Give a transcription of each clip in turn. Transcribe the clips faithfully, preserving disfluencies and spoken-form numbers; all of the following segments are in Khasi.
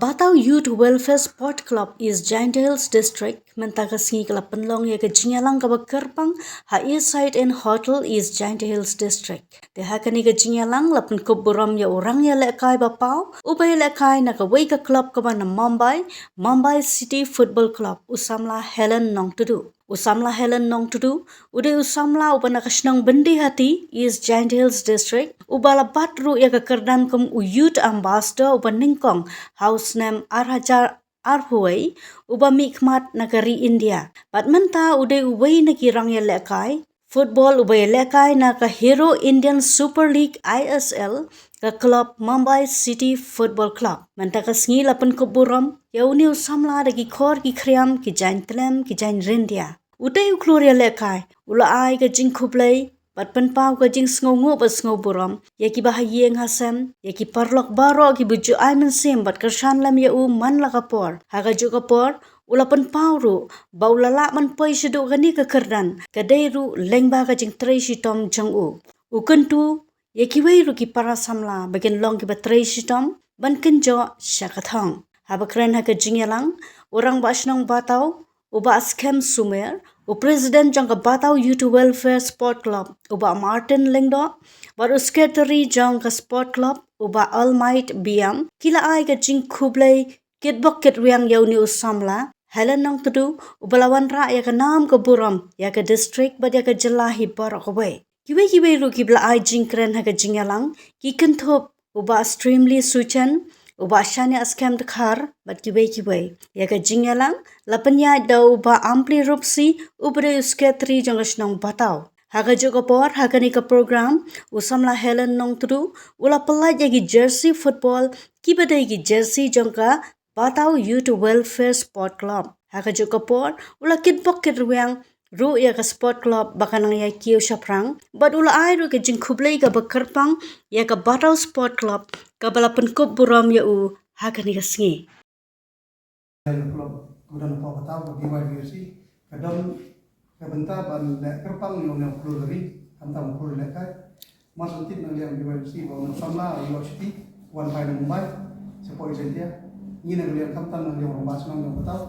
Batau Youth Welfare Sport Club East Jaintia Hills District mynta ka sngi ka la pynlong ïa ka jingïalang kaba kyrpang ha East Side Inn Hotel, East Jaintia Hills District. Te ha kane ka jingïalang la pynkup burom ïa u rangïalehkai ba paw uba ïalehkai na kawei ka club kaba na Mumbai, Mumbai City Football Club, u samla Helen Nongtudu. U samla Helen Nongtudu u dei u samla uba na ka shnong Byndihati, East Jaintia Hills District, uba la bat ruh ïa ka kyrdan kum u Youth Ambassador uba nyngkong ha u snem ar hajar arphew wei, uba mihkhmat na ka ri India. Bad mynta u dei uwei na ki rangïalehkai football uba ïalehkai na ka Hero Indian Super League, I S L, ka club Mumbai City Football Club. Mynta ka sngi la pynkup burom ïa une u samla da ki khor ki khriam, ki jaiñ tlem, ki jaiñ ryndia. Utei u khlur ïalehkai u la ai ka jingkhublei bad pynpaw ka jingsngewnguh bad sngewburom ïa kiba ha ïing ha sem, ïa ki paralok baroh kiba ju ai mynsiem bad kyrshan lem ïa u man la ka por. Ha kajuh ka por u la pynpaw ruh ba u la lah ban poi shaduh kane ka kyrdan ka dei ruh lyngba ka jingtrei shitom jong u. U kyntu ïa kiwei ruh ki para samla ba kin long kiba trei shitom ban kynjoh sha ka thong. Haba kren ha ka jingïalang, u rangbah shnong Batau, u Bah Skhem Sumer, u president jong ka Batau Youth Welfare Sport Club, u Bah Martin Lyngdoh, bad u secretary jong ka sport club, u Bah Almight Biam, ki la ai ka jingkhublei kitbok kitrwiang ïa une u samla Helen Nongtudu, uba la wanrah ïa ka nam ka burom ïa ka district bad ïa ka jylla hi baroh kawei. Kiwei kiwei ruh kiba la ai jingkren ha ka jingïalang ki kynthup u Bah Streamly Suchen, u Bah Shania Skhem Dkhar bad kiwei kiwei. Ïa ka jingïalang la pynïaid da u Bah Ampli Rupsi, uba dei u secretary jong ka shnong Batau. Ha kajuh ka por, ha kane ka program, u samla Helen Nongtudu u la pyllait ïa ki jersey football kiba dei ki jersey jong ka Batau Youth Welfare Sport Club. Ha kajuh ka por u la kitbok kitrwiang ruh ïa ka sport club ba ka nang ïa kiew shaphrang bad u la ai ruh ka jingkhublei kaba kyrpang ïa ka Batau Sport Club kaba la pynkup burom ïa u ha kane ka sngi. Ka club ka don hapoh Batau, ka B Y W C, ka don ka bynta ban leh kyrpang ïa une u khlur ri, khamtam u khlur lehkai. Mar shu tip na ka liang B Y W C ba une u samla u ïoh shuti, wan phai na Mumbai shapoh East Jaintia. Ngi na ka liang khamtam na ka liang u rangbah shnong jong Batau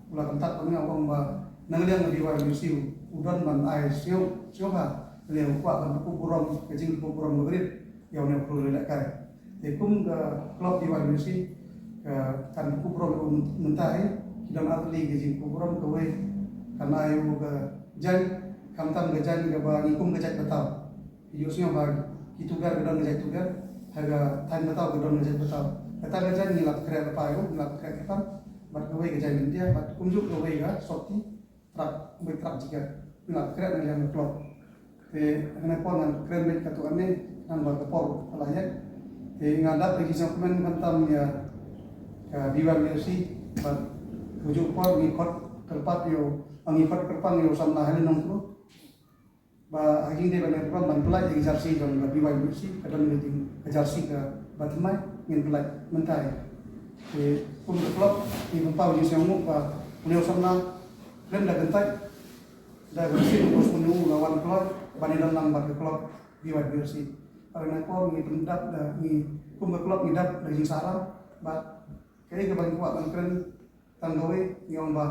u la kyntait ba nga ong ba na ka liang B Y W C u don ban ai sngewbha, sngewbha na ka liang u kwah ban pynkup burom, ka jingpynkup burom kaba rit ïa une u khlur lehkai. Te kum ka club B Y W C ka kan pynkup burom mynta hi, ki don artylli ka jingkup burom. Kawei kan ai u ka jaiñ, khamtam ka jaiñ kaba ngi kum ka jait Batau. Ki ju sngew ba ki Tuger ka don ka jait Tuger, ha ka thaiñ Batau ka don ka jait Batau. Kata ka jaiñ ngi la pynkhreh lypa ïa u, ngi la pynkhreh kyrpang. Bad kawei ka jaiñ India, bad kumjuh kawei ka sopti, trak, bad trak jikat. Ngi la pynkhreh na ka liang ka club. Te hangne por ngan kren beit katto katne, nang ba ka por ka la ïaid. Te nga dap da ki jingkmen khamtam ïa ka B Y W C, bad kajuh por ngi khot kyrpad ïa u, ngi khot kyrpang ïa u samla Helen Nongtudu. Ba ha jingdei ban ïa program ban pyllait ïa ki jersey jong ka B Y W C, ka don ka jing, ka jersey kaba thymmai, ngin pyllait mynta hi. Te kum ka club ngi pynpaw jingsngewnguh ba une u samla khlem da kyntait, da ka mynsiem u la wan kloi ban ïadon lang bad ka club B Y W C. Bad ha kane ka por ngi pyndap da, ngi kum ka club ngi dap da ka jingsahlang bad kaei kaba ngi kwah ban kren tang kawei, ngi ong ba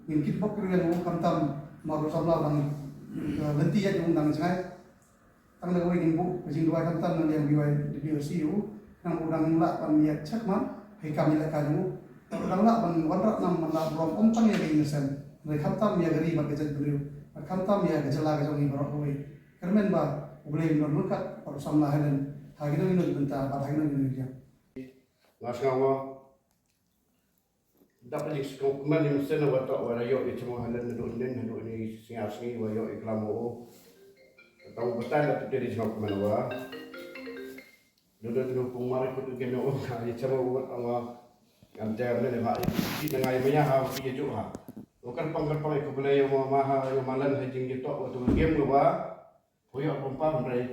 ngin kitbok kitrwiang ïa u, khamtam namar u samla u dang, eh, lynti ïa u, u dang jngai. Tang da kawei ngin buh ka jingduwai khamtam na ka liang B Y W C ïa u, khnang ba u dang lah ban ïaid shakhmat ha ki kam ïalehkai jong u, bad u dang lah ban wanrah nam, ban lah burom ym tang ïa ka ïing ka sem, hynrei khamtam ïa ka ri bad ka jaitbynriew, bad khamtam ïa ka jylla ka jong ngi baroh kawei. Kyrmen ba U Blei un don ryngkat bad u samla Helen ha kino kino ki bynta bad ha kino kino ki liang. Nga sngew nga dap da jingsngewkmen, ïa u shisien wa toh wa la ïoh ïa u samla Helen naduh ynnin haduh ynne, sngi ar sngi wa ïoh ïa u klam u. Tang u batai la tip da jingsngewkmen wa. Naduh naduh pung mar kut u kem ïa u, ïa u samla u wat ong wa. Ngam tip mynne ba ïa ki na ngai maya ha, ïa u ha. U kyrpang kyrpang ïa u Blei ïa u ma ha, ïa u ma Helen ha jingïatoh wa tu game wa. Poi ïa u pynpaw hynrei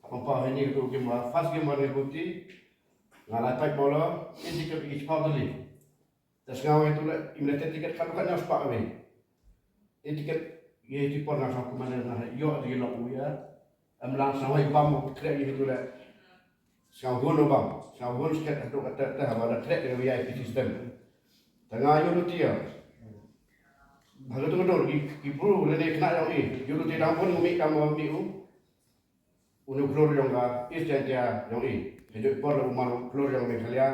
ha pynpaw ha ine u game wa, first game wa ne buti. Nga la pait bolo, ine tiket ïa ki chiphaw tylli. Te sngew ïa tu leh, im leh tiket khat khat ñiaw spah kawei. Ine tiket ïa ki por nga sngew kumne nga ïoh ïa ki lok u ïa. Em lang sngew ïa bam u kreh ïa tu leh. Sngewhun u bam, sngewhun sket haduh katta te haba da trek da V I P system. Te nga ïoh luti ïa. Haba tu dur ki ki bru lane khynnah jong i, ïoh luti dang bun u mih kam u mih u. Uni u klur jong ka East Jaintia jong i. Hajut por u man u klur jong Meghalaya.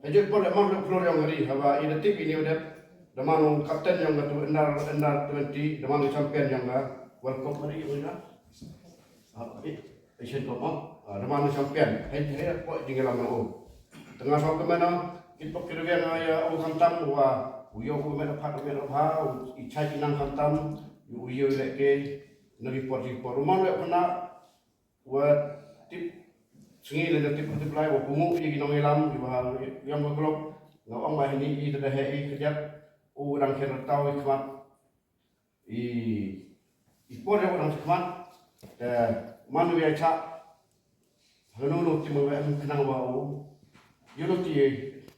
Hajut por le man u klur jong ri haba i da tip ini u dep. Da man u captain jong ka tu under under twenty, da man u champion jong ka World Cup mari u ina. Ah, eh, Asian Cup, ah, da man u champion. Hai hai ko jinglam u. Tengah song ke mana? Kit pok kit riang ïa u khamtam wa u ïoh u mena phat u mena pha u i chai i nang khamtam u ïoh lek ke na report report. Ruman lek kena wa tip sngi le tip tip lai wa pungu i ki nong ilam i wa yang wa klop. Nga ong ba hini i tada he i kejap u dang kher tau i khmat. I i por ïa u dang khmat. Eh, man u ïa cha. Hanu nu ti ma wa em khnang wa u. Yu nu ti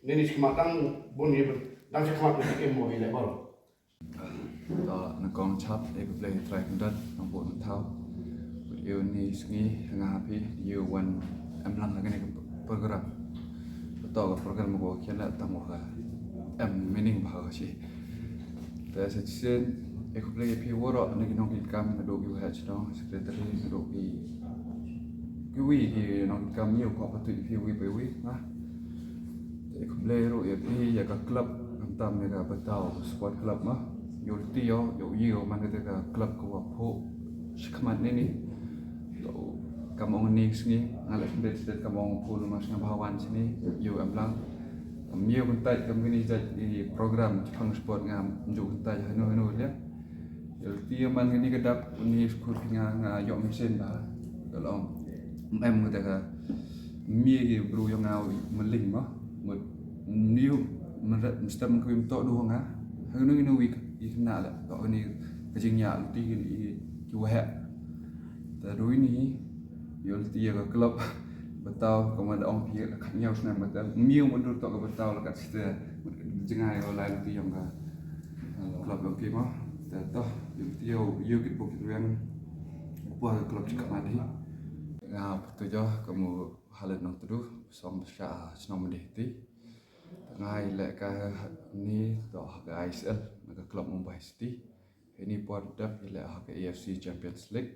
ne ni khmat dang bun i dang khmat ni em mo i le bol. To na kong chap e ko play try kundot nang bun thau. Yu ni sngi nga happy yu wan em lang ha kane ka program. To ka program ko khian la tang wa ka em meaning ba ka shi. Te sa shisien e khublei ïa phi waroh na ki nongkitkam, naduh ki waheh shnong, secretary, naduh ki kiwi ki nongkitkam, ïa u kwah patut ïa phi wi pa wi, ma. Te e khublei ruh ïa phi ïa ka club, khamtam ïa ka Batau Sport Club, ma. Ïa u lynti ïa u, ïa u ïa u man kata ka club ka wa phuh shakhmat ne ni. Kam ong ni sngi nga la khyndiat khyndiat kam ong phuh, lu mas nga ba wan sini ïa u em lang. Kam ïa u kyntait kam kini jait i program chipang sport nga ju kyntait hanu hanu liang. Ïa u lynti ïa man kini ka dap uni skul phi nga nga ïoh mynsiem ba ka long em kata ka mie ki bru ïa nga u maling ma mut niu mret mstem ka wim to du nga. Hanu hanu wi i kena le to ni ka jingïa u lynti ki ki waheh. Ta dui ni ïa u lynti ïa ka club Batau ka ma da ong phi ka khat ñiaw snem Batau. Miaw ma dur to ka Batau la kat site. Jngai ïa u lai lynti ïa ka club ïa ki ma. Ta to ïa u lynti ïa u ïa ki bok ki ruang. Pua ka club chi ka ma di. Nga pyrtuit ïa ka mu halet nong tudu song sha shnong mendih ti. Nga i leh ka ni to ha ka I S L na ka club Mumbai City. Ini por dep i leh ha ka A F C Champions League.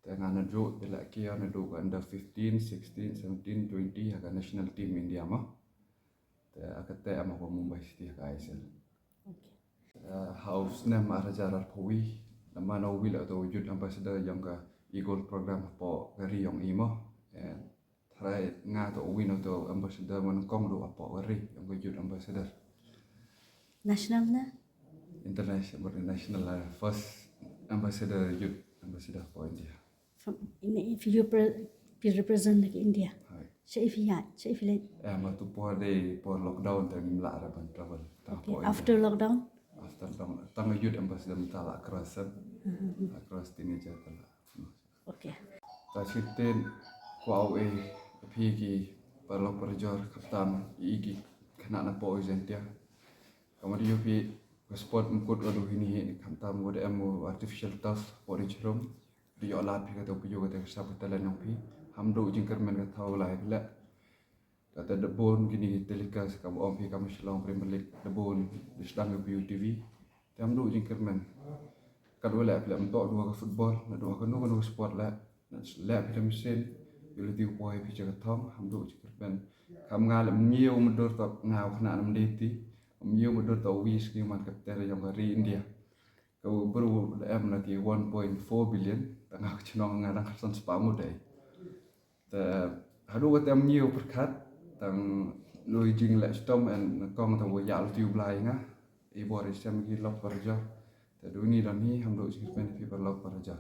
Te nga naduh i leh kia naduh ka under fifteen, sixteen, seventeen, twenty ha ka national team India ma. Te ha ka te ama ko Mumbai City ha ka I S L. Okay. Eh, ha u snem ar hajar arphew wi, namar u wi la to youth ambassador yong ka Eagle program hapoh ka ri yong i mo. Eh, trai nga to u wi na to ambassador man kong do hapoh ka ri yong ka youth ambassador. National na? International, national, eh, first ambassador, youth ambassador hapoh India. From, in, if you pre-, if you represent like India. Hai. Sha if ya, sha if le. Eh, ma tu por de, por lockdown te ngim lah ra ban travel. Ta Okay, por after India. Lockdown? After lockdown. Tang youth ambassador ta la cross, eh. Mhm. La cross teenager ta la. Okay. Ta shiten kwah u e phi ki paralok parajor khamtam i ki khynnah na poh Jaintia. Ka mut ïa phi ka sport mkut ka duh hini hi khamtam wa da em u artificial turf wa da jhrum. Da ïoh lad phi kata u phi ïoh kata ka sap ka talent yong phi. Ham duh jingkyrmen ka thaw lai phi leh. Kata da bun kini ki telecast ka ba ong phi ka ma Shillong Premier League da bun da sdang ka phi U T V. Te ham duh jingkyrmen. Kat wa leh phi leh mtoh duh ka football, naduh kano kano ka sport leh. Leh phi da machine, ïa lynti u poi phi cha ka thong, ham duh jingkyrmen. Kam nga leh mngiu mdur to nga u khynnah na mdei ti, mngiu mdur to wi sngi man ka ter yong ka ri India. Ka u bru da em na ki one point four billion, ta nga ka chnong nga dang khatsan spah mut dei. Te haduh ka tem ñiew pyrkhat tang lui jing leh stom en kong ta wa ïa lynti u Blai nga. I bor i sem ki lok parajor. Te duni don hi ham duh jingkyrmen phi paralok parajor.